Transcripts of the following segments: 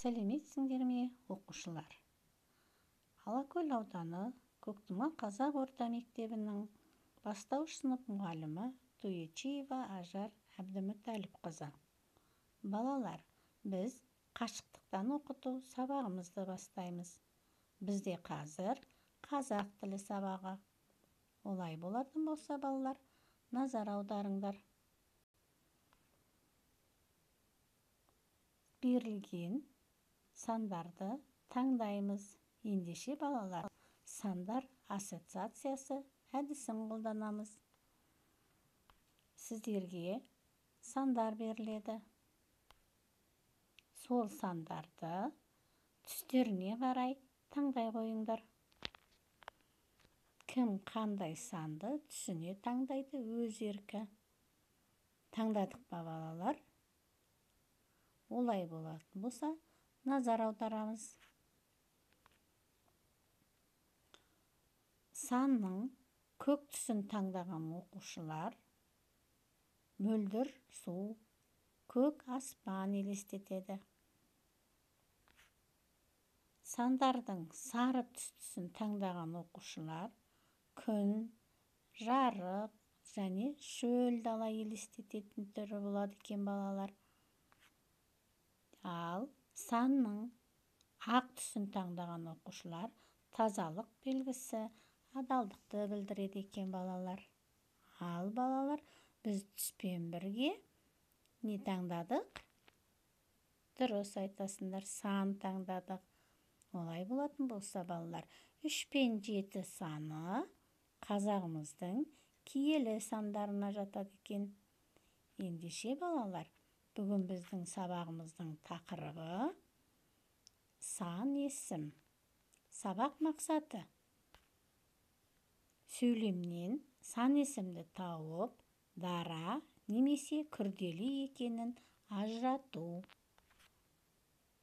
Сәлеметсіңдер ме, оқушылар? Алакөл ауданы Көктұма қазақ орта мектебінің бастауыш сынып мұғалімі Туечиева Ажар Әбдімүтәліпқызы. Балалар, біз қашықтықтан оқыту сабағымызды бастаймыз. Бізде қазір қазақ тілі сабағы. Олай болатын болса, балалар, назар аударыңдар. Берілген сандарды таңдаймыз. Ендеше, балалар, сандар ассоциациясы әдісін қолданамыз. Сіздерге сандар беріледі. Сол сандарды түстеріне қарай таңдай қойыңдар. Кім қандай санды түсіне таңдайды, өз еркі. Таңдадық па, балалар? Олай болатын болса, назар аударамыз. Санның көк түсін таңдаған оқушылар мөлдір су, көк аспан елестетеді. Сандардың сары түстісін таңдаған оқушылар күн, жарық және шөл дала елестететін түрі болады екен, балалар. Ал санның ақ түсін таңдаған оқушылар тазалық белгісі, адалдықты білдіреді екен, балалар. Ал, балалар, біз түспен бірге не таңдадық? Дұрыс айтасыңдар, сан таңдадық. Олай болатын болса, балалар, 3 пен 7 саны қазағымыздың киелі сандарына жатады екен. Ендеше, балалар, бүгін біздің сабағымыздың тақырыбы сан есім. Сабақ мақсаты: сөйлемнен сан есімді тауып, дара немесе күрделі екенін ажырату.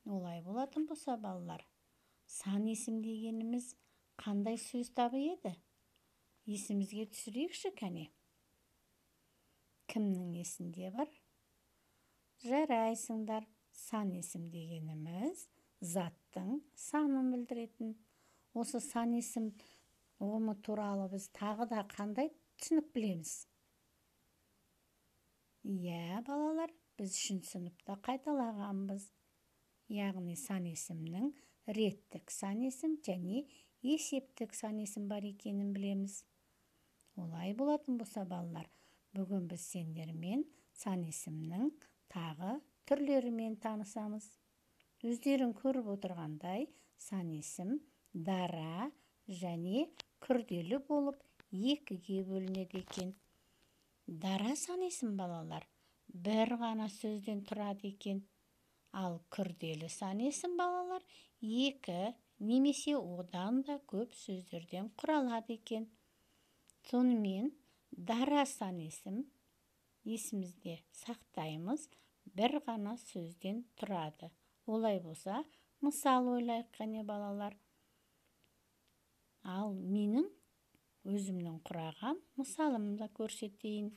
Олай болатын болса, балалар, сан есім дегеніміз қандай сөз табы еді? Есімізге түсірейікші, кәне. Кімнің есінде бар? Жарайсыңдар, сан есім дегеніміз заттың санын білдіретін. Осы сан есім ұғымы туралы біз тағы да қандай түсінік білеміз? Иә, балалар, біз үшінші сыныпта қайталағанбыз. Яғни сан есімнің реттік сан есім және есептік сан есім бар екенін білеміз. Олай болатын болса, балалар, бүгін біз сендермен сан есімнің тағы түрлерімен танысамыз. Өздерің көріп отырғандай, сан есім дара және күрделі болып екіге бөлінеді екен. Дара сан есім, балалар, бір ғана сөзден тұрады екен. Ал күрделі сан есім, балалар, екі немесе одан да көп сөздерден құралады екен. Сонымен дара сан есім есімізде сақтаймыз, бір ғана сөзден тұрады. Олай болса, мысал ойлайық, қане, балалар. Ал менің өзімнің құраған мысалымды көрсетейін.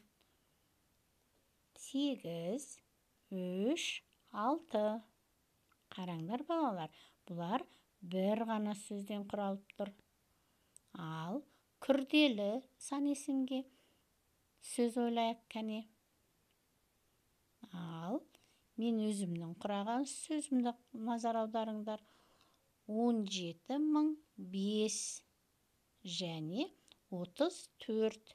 8, 3, 6. Қараңдар, балалар, бұлар бір ғана сөзден құралып тұр. Ал күрделі сан есімге сөз ойлайық, кәне. Ал мен өзімнің құраған сөзімді назар аударыңдар. 17 005 және 34.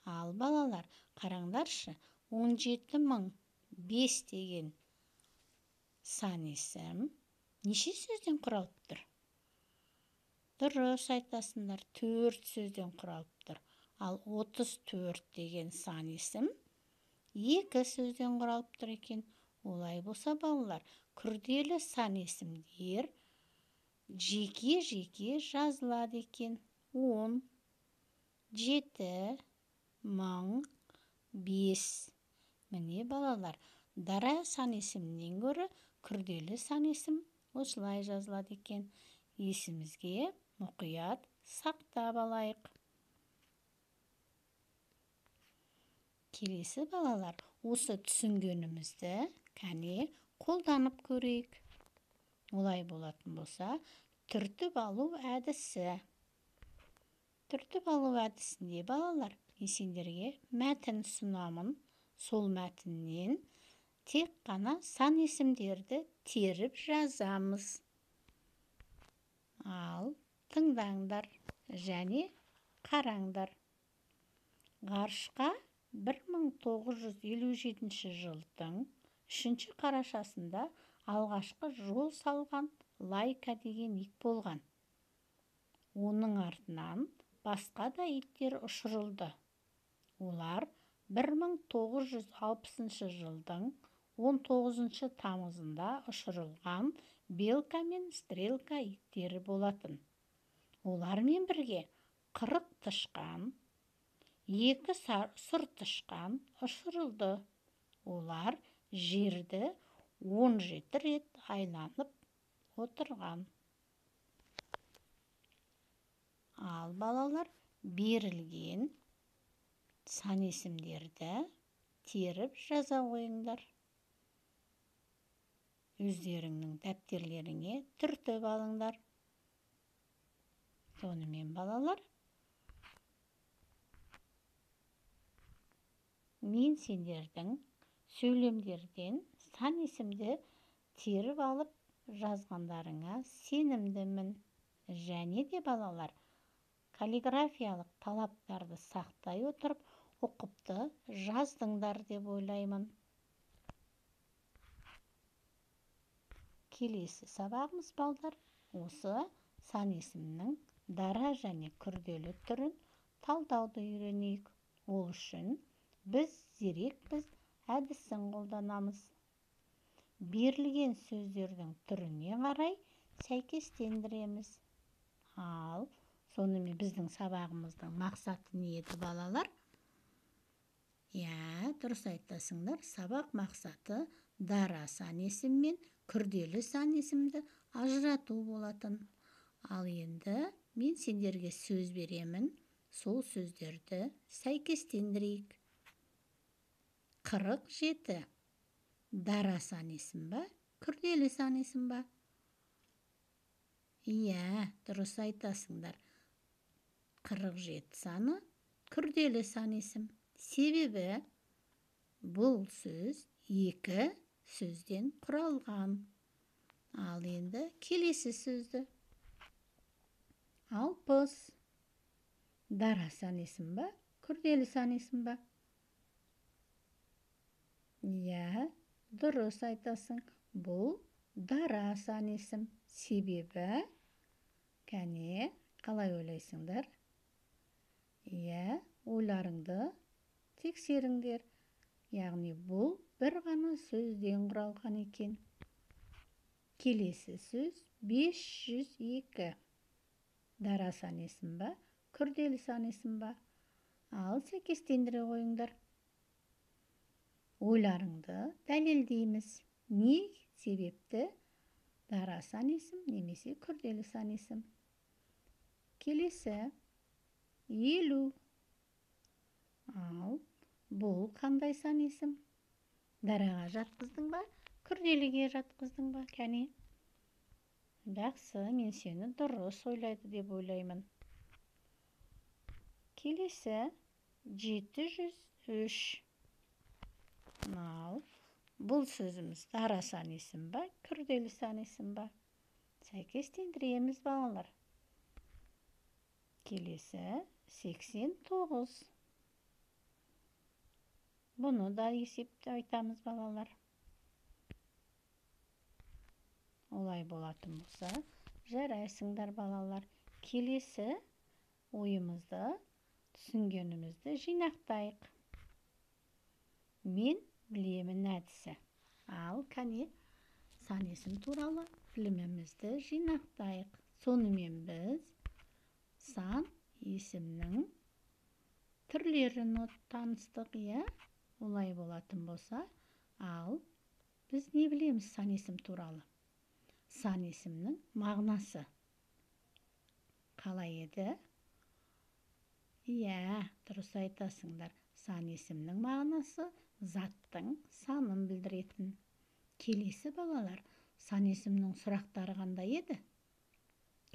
Ал, балалар, қараңдаршы, 17 005 деген сан есім неше сөзден құралып тұр? Дұрыс айтасыңдар, 4 сөзден құралып тұр. Ал 34 деген сан есім 2 сөзден құралып тұр екен. Олай болса, балалар, күрделі сан есімдер жеке-жеке жазылады екен. 17 005. Міне, балалар, дара сан есімнен гөрі күрделі сан есім осылай жазылады екен. Есімізге мұқият сақтап алайық. Келесі, балалар, осы түсінгенімізді кәне қолданып көрейік. Олай болатын болса, түртіп алу әдісі. Түртіп алу әдісінде, балалар, мен сендерге мәтін ұсынамын. Сол мәтіннен тек қана сан есімдерді теріп жазамыз. Ал тыңдаңдар және қараңдар. Ғарышқа 1957 жылдың 3 қарашасында алғашқы жол салған Лайка деген ит болған. Оның артынан басқа да иттер ұшырылды. Олар 1960 жылдың 19 тамызында ұшырылған Белка мен Стрелка иттері болатын. Олармен бірге 40 тышқан, 2 сұр тышқан ұшырылды. Олар жерді 17 рет айланып отырған. Ал балалар, берілген сан есімдерді теріп жаза қойыңдар. Өздеріңнің дәптерлеріңе түртіп алыңдар. Сонымен, балалар, мен сендердің сөйлемдерден сан есімді теріп алып жазғандарыңа сенімдімін. Және де, балалар, каллиграфиялық талаптарды сақтай отырып, ұқыпты жаздыңдар деп ойлаймын. Келесі сабағымыз, балдар, осы сан есімнің дара және күрделі түрін талдауды үйренейік. Ол үшін біз зерекпіз әдісін қолданамыз. Берілген сөздердің түріне қарай сәйкестендіреміз. Ал сонымен біздің сабағымыздың мақсаты не еді, балалар? Иә, дұрыс айтасыңдар. Сабақ мақсаты дара сан есім мен күрделі сан есімді ажырату болатын. Ал енді мен сендерге сөз беремін, сол сөздерді сәйкестендірейік. 47. Дара сан есім ба, күрделі сан есім ба? Иә, дұрыс айтасыңдар. 47 саны күрделі сан есім. Себебі бұл сөз екі сөзден құралған. Ал енді келесі сөзді. 60. Дара сан есім ба, күрделі сан есім ба? Иә, дұрыс айтасың. Бұл дара сан есім. Себебі, кәне, қалай ойлайсыңдар? Иә, ойларыңды тексеріңдер. Яғни бұл бір ғана сөзден құралған екен. Келесі сөз 502. Дара сан есім ба, күрделі сан есім ба? Ал сәйкестендіре қойыңдар. Ойларыңды дәлелдейміз. Не себепті дара сан есім немесе күрделі сан есім? Келесі 50. Ал бұл қандай сан есім? Дараға жатқыздың ба, күрделіге жатқыздың ба? Кәне. Жақсы, мен сені дұрыс ойлайды деп ойлаймын. Келесі 703. Ал бұл сөзіміз дара сан есім ба, күрделі сан есім ба? Сәйкестендіреміз, балалар. Келесі 89. Бұны да есепті айтамыз, балалар. Олай болатын болса, жарайсыңдар, балалар. Келесі ойымызды, түсінгенімізді жинақтайық. Мен білемін әдісі. Ал кәне, сан есім туралы білімімізді жинақтайық. Сонымен біз сан есімнің түрлерін таныстық, иә? Олай болатын болса, ал біз не білеміз сан есім туралы? Сан есімнің мағынасы қалай еді? Иә, дұрыс айтасыңдар. Сан есімнің мағынасы заттың санын білдіретін. Келесі, балалар, Сан есімнің сұрақтары қандай еді?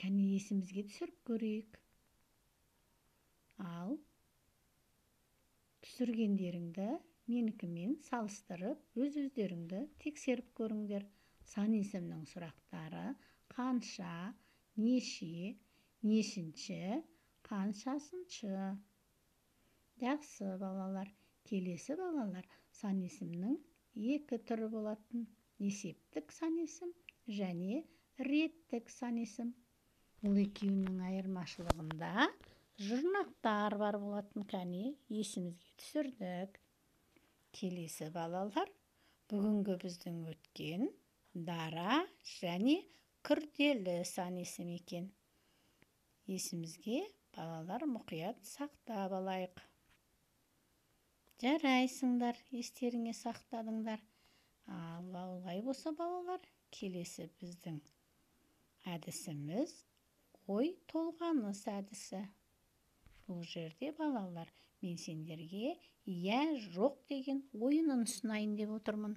Кәне есімізге түсіріп көрейік. Ал, түсіргендеріңді менікімен салыстырып, өз-өздеріңді тексеріп көріңдер. Сан есімнің сұрақтары қанша, неше, нешінші, қаншасыншы. Жақсы, балалар. Келесі, балалар, сан есімнің екі түрі болатын. Есептік сан есім және реттік сан есім. Бұл екеуінің айырмашылығында жұрнақтар бар болатын. Кәне, есімізге түсірдік. Келесі, балалар, бүгінгі біздің өткен дара және күрделі сан есім екен. Есімізге, балалар, мұқият сақтап алайық. Жарайсыңдар, естеріңе сақтадыңдар. Ал, олай болса, балалар, келесі біздің әдісіміз ой толғаныс әдісі. Бұл жерде, балалар, мен сендерге иә, жоқ деген ойынын ұсынайын деп отырмын.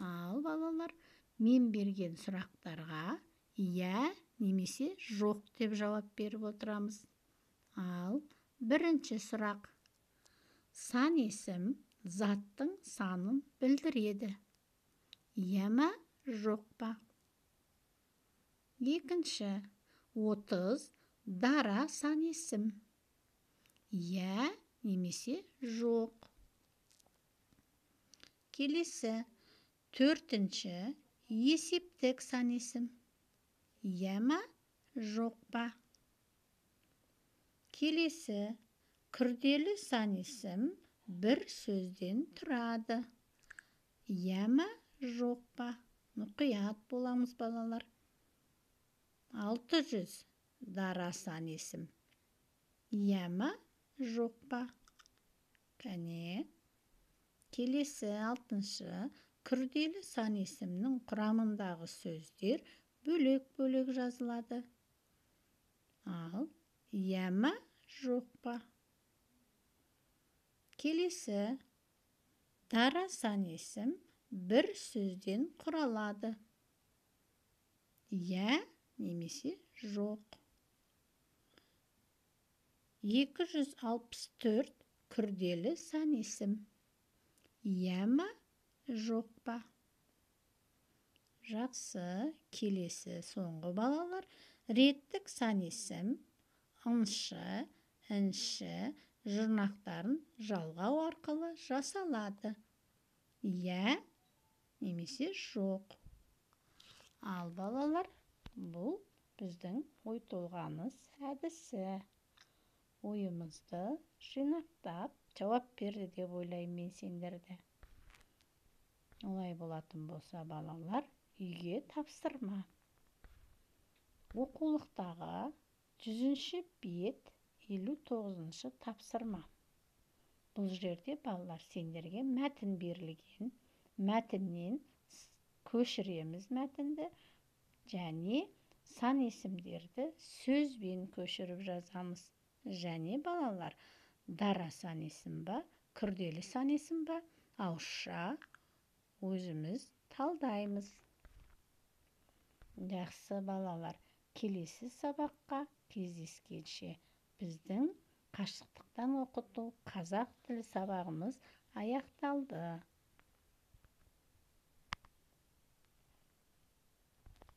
Ал, балалар, мен берген сұрақтарға иә немесе жоқ деп жауап беріп отырамыз. Ал, бірінші сұрақ. Сан есім заттың санын білдіреді. Иә ма, жоқ па? Екінші, 30 дара сан есім. Иә немесе жоқ. Келесі, төртінші есептік сан есім. Иә ма, жоқ па? Келесі, күрделі сан есім бір сөзден тұрады. Иә ма, жоқ па? Мұқият боламыз, балалар. 600 дара сан есім. Иә ма, жоқ па? Кәне. Келесі, алтыншы, күрделі сан есімнің құрамындағы сөздер бөлек-бөлек жазылады. Ал, иә ма, жоқ па? Келесі, дара сан есім бір сөзден құралады. Иә немесе жоқ. 264 күрделі сан есім. Иә ма, жоқ па? Жақсы, келесі соңғы, балалар, реттік сан есім ыншы, інші жұрнақтарын жалғау арқылы жасалады. Иә немесе жоқ. Ал, балалар, бұл біздің ой толғаныс әдісі. Ойымызды жинақтап жауап берді деп ойлаймын мен сендерді. Олай болатын болса, балалар, үйге тапсырма. Оқулықтағы 100-ші бет 59-шы тапсырма. Бұл жерде, балалар, сендерге мәтін берілген. Мәтіннен көшіреміз мәтінді және сан есімдерді сөзбен көшіріп жазамыз. Және, балалар, дара сан есім ба, күрделі сан есім ба, ауызша өзіміз талдаймыз. Жақсы, балалар, келесі сабаққа кездескенше біздің қашықтықтан оқыту қазақ тілі сабағымыз аяқталды.